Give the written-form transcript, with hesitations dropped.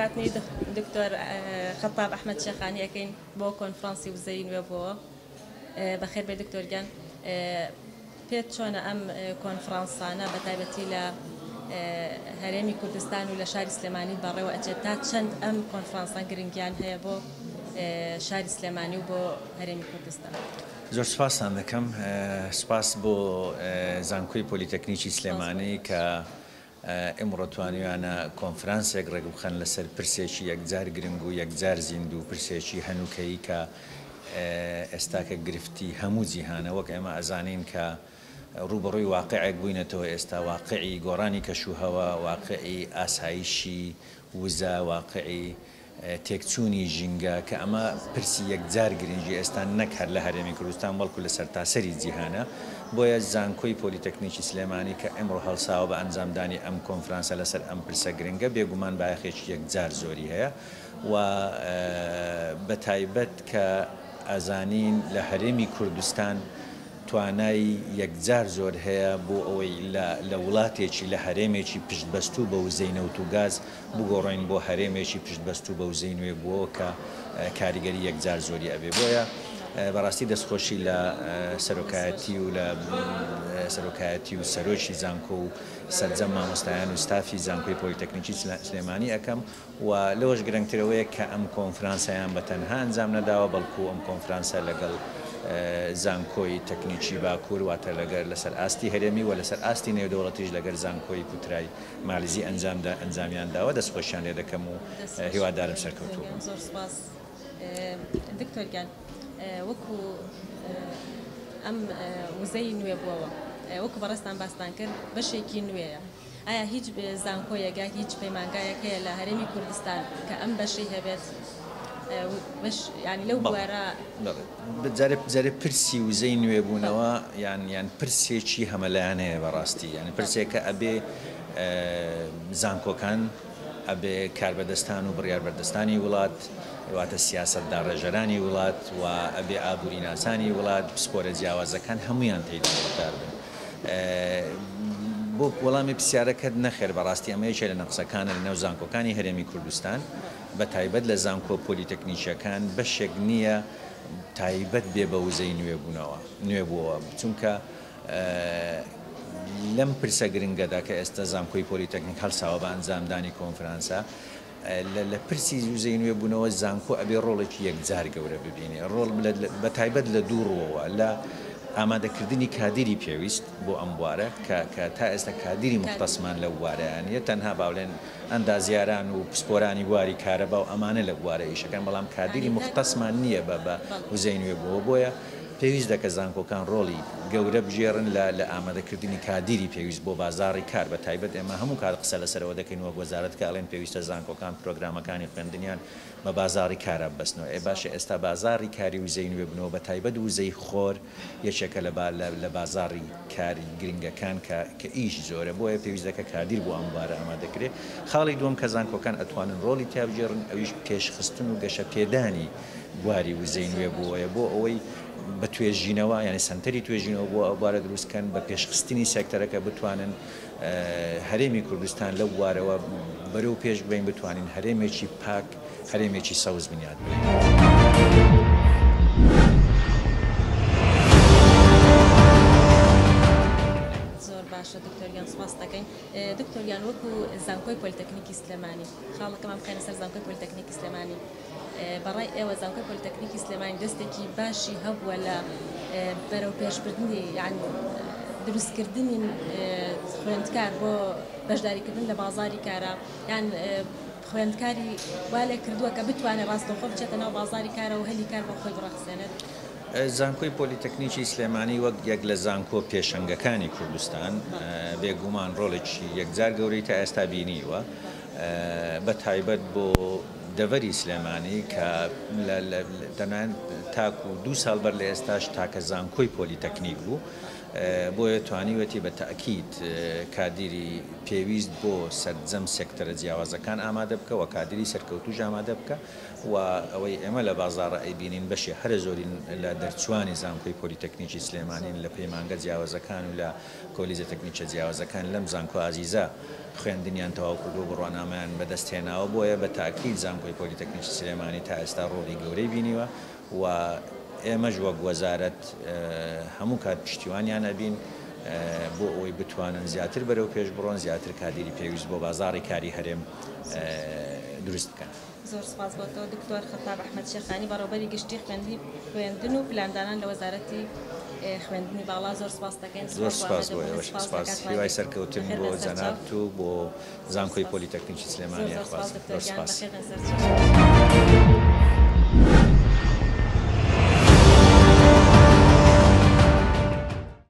بەخێرهاتنی دکتۆر خەتاب ئەحمەد شێخانی ئەکەین بۆ کۆنفرانسی وزەی نوێبووەوە. بەخێر بێی دکتۆر گیان. پێت چۆنە ئەم کۆنفرانسانە بە تایبەتی لە هەرێمی کوردستان و لە شاری سلێمانی بەڕێوە ئەچێت تا چەند ئەم کۆنفرانسان گرنگیان هەیە بۆ شاری سلێمانی و بۆ هەرێمی کوردستان؟ زۆر سوپاستان دەکەم. سوپاس بۆ زانکۆی پۆلیتەکنیکی سلێمانی کە ئیمڕۆ توانیویانە کۆنفرانسێک ڕێکبخەن لەسەر پرسێکی یەکجار گرنگ و یەکجار زیندوو، پرسێکی هەنووکەیی کە ئێستاکە گرفتی هەموو جیهانە. وەک ئێمە ئەزانین کە ڕووبەڕووی واقیعێک بووینەتەوە ئێستا، واقیعی گۆڕانی کەشوهەوا، واقیعی ئاسایشی وزە، واقیعی تێکچوونی ژینگە، کە ئەمە پرسی یەکجار گرنگی ئێستا نەک هەر لە هەرێمی کوردستان بەڵکو لە سەرتاسەری جیهانە، بۆیە زانکۆی پۆلیتەکنیکی سلێمانی کە ئیمڕۆ هەڵساوە بە ئەنجامدانی ئەم کۆنفرانسە لەسەر ئەم پرسە گرنگە بێگومان بایەخێکی یەکجار زۆری هەیە و بەتایبەت کە ئەزانین لە هەرێمی کوردستان توانای یەکجار زۆر هەیە بۆ ئەوەی لە لە وڵاتێکی لە هەرێمێکی پشتبەستوو بە وزەی نەوت و گاز بگۆڕین بۆ هەرێمێکی پشتبەستوو بە وزەی نوێبووەوە کە کاریگەری یەکجار زۆری ئەبێ بۆیە بەڕاستی دەستخۆشی لە سەرۆکایەتی و لە سەرۆکایەتی و سەرۆکی زانکۆ و سەرجەم مامۆستایان و ستافی زانکۆی پۆلیتەکنیکی سلێمانی ئەکەم و لەوەش گرنگتر ئەوەیە کە ئەم کۆنفرانسەیان بە تەنها ئەنجام نەداوە بەڵکو ئەم کۆنفرانسە لەگەڵ زانکۆی تەکنیکی باکوور واتە لەگەر لەسەر ئاستی هەرێمی و لەسەر ئاستی نێودەوڵەتیش لەگەر زانکۆی پوترای مالیزی ئەنجام دا ئەنجامیان داوە دەستخۆشیان لێ دەکەم و هیوادارم سەرکەوتوو بن. زۆر سوپاس دکتۆر گیان وەکو ئەم وزەی نوێبووەوە وەکو بەڕێزتان باستان کرد بەشێکی نوێیە ئایا هیچ زانکۆیەک یا هیچ پەیمانگایەک هەیە لە هەرێمی کوردستان کە ئەم بەشەی هەبێت بەش یانی لەو بوارە؟ بەڵێ جارێ جارێ پرسی وزەی نوێبوونەوە یان یان پرسێکی هەمەلایەنەیە بەڕاستی یانی پرسێکە ئەبێ زانکۆکان ئەبێ کاربەدەستان و بڕیاربەردەستانی وڵات واتە سیاسەت داڕێژەرانی وڵات و ئەبێ ئابووریناسانی وڵات پسپۆرە جیاوازەکان هەمویان تێیدا بەشدار بن. بۆ وەڵامی پرسیارەکەت نەخێر بەڕاستی ئەمە یەکێ لە نەقسەکانە لەنێو زانکۆکانی هەرێمی کوردستان بە تایبەت لە زانکۆ پۆلیتەکنیکیەکان بەشێک نییە تایبەت بێ بە وزەی نوێبوونەوە نوێبووەوە چونکە لەم پرسە گرنگەدا کە ئێستا زانکۆی پۆلیتەکنیک هەڵساوە بە ئەنجامدانی کۆنفرانسە لە پرسی وزەی نوێبوونەوە زانکۆ ئەبێ ڕۆڵێکی یەکجار گەورە ببینێ، ڕۆڵ بە تایبەت لە دوو ڕووەوە، لە ئامادەکردنی کادیری پێویست بۆ ئەم بوارە کە کە تا ئێستا کادیری موختەسمان لەو بوارەیا نییە، تەنها با بڵێن ئەندازیاران و پسپۆرانی بواری کارەبا و ئەمانە لە بوارە ئیشەکەن، بەڵام کادیری موختەسمان نییە بە بە وزەی نوێبووەوە، بۆیە پێویست دەکە زانکۆکان ڕۆڵی گەورە بگێڕن لە لە ئامادەکردنی کادیری پێویست بۆ بازاڕی کار بە تایبەت ئێمە هەموو کات قسە لەسەر ئەوە دەکەین وەک وەزارەت کە ئەڵێن پێویستە زانکۆکان پرۆگرامەکانی خوێندنیان بە بازاڕی کارا ببەستنەوە ئێ باشە ئێستا بازاڕی کاری وزەی نوێبنەوە بە تایبەت وزەی خۆر یەکێکە لە لە بازاڕی کاری گرنگەکان کە کە ئیش زۆرە بۆیە پێویست دەکە کادیر بۆ ئەم بوارە ئامادە کرێ خاڵی دووەم کە زانکۆکان ئەتوانن ڕۆڵی تیا بگێڕن ئەویش پێشخستن و گەشەپێدانی بواری وزەی نوێ بووەیە بۆ ئەوەی بە توێژینەوە یانی سەنتەری توێژینەوە بۆ ئەو بوارە دروست کەن بە پێشخستنی سێکتەرەکە بتوانن هەرێمی کوردستان لەو بوارەوە بەرەو پێش ببەین بتوانین هەرێمێکی پاک هەرێمێکی سەوز بنیات بنێین. زۆر باشە دکتۆر گیان سوپاست دەکەین. دکتۆر گیان وەکو زانکۆی پۆلیتەکنیکی سلێمانی خاڵەکەمان بخەینە سەر زانکۆی پۆلیتەکنیکی سلێمانی بەڕای ئێوە زانکۆی پۆلیتەکنیکی سلێمانی دەستێکی باشی هەبووە لە بەرەو پێشبردنی یان دروستکردنی خوێندکار بۆ بەشداریکردن لە بازاری کارە یان خوێندکاری وا لێ کردووە کە بتوانێت ڕاستەوخۆ بچێتە ناو بازاری کارەوە و هەلی کار بۆ خۆی بڕەخسێنێت؟ زانکۆی پۆلیتەکنیکی سلێمانی وەک یەک لە زانکۆ پێشەنگەکانی کوردستان بێگومان ڕۆڵێکی یەکجار گەورەی تا ئێستا بینیوە بە تایبەت بۆ دەڤەری سلێمانی کە تەنانەت تاکو دوو ساڵ بەر لە ئێستاش تاکە زانکۆی پۆلیتەکنیک بوو. بۆیە توانیویەتی بە تەئکید کادیری پێویست بۆ سەرجەم سێکتەرە جیاوازەکان ئامادە بکە و کادیری سەرکەوتووش ئامادە بکە و ئەوەی ئێمە لە بازاڕ ئەیبینین بەشی هەرە زۆری لە دەرچووانی زانکۆی پۆلیتەکنیکی سلێمانین لە پەیمانگە جیاوازەکان و لە کۆلیجە تەکنیکیە جیاوازەکان لەم زانکۆ ئازیزە خوێندنیان تەواو کردووە و بڕوانامەیان بەدەست هێناوە، بۆیە بە تاکید زانکۆی پۆلیتەکنیکی سلێمانی تا ئێستا ڕۆڵی گەورەی بینیوە و ئێمەش وەک وەزارەت هەموو کات پشتیوانیان ئەبین بۆ ئەوەی بتوانن زیاتر بەرەو پێش بڕۆن، زیاتر کادیری پێویست بۆ بازاڕی کاری هەرێم دروست بکەن. زۆر سوپاس بۆ تۆ دکتۆر خەتاب ئەحمەد شێخانی بەڕێوبەری گشتی خوێندن و پلاندانان لە وەزارەتی خوێندنی باڵا زۆر سوپاست دەکەین. زۆر سوپاس بۆ ئێوەش سوپاس هیوای سەرکەوتن بۆ جەنابت و بۆ زانکۆی پۆلیتەکنیکی سلێمانی ئەخوازم زۆر سوپاس. بەخێربێن سەرچاو.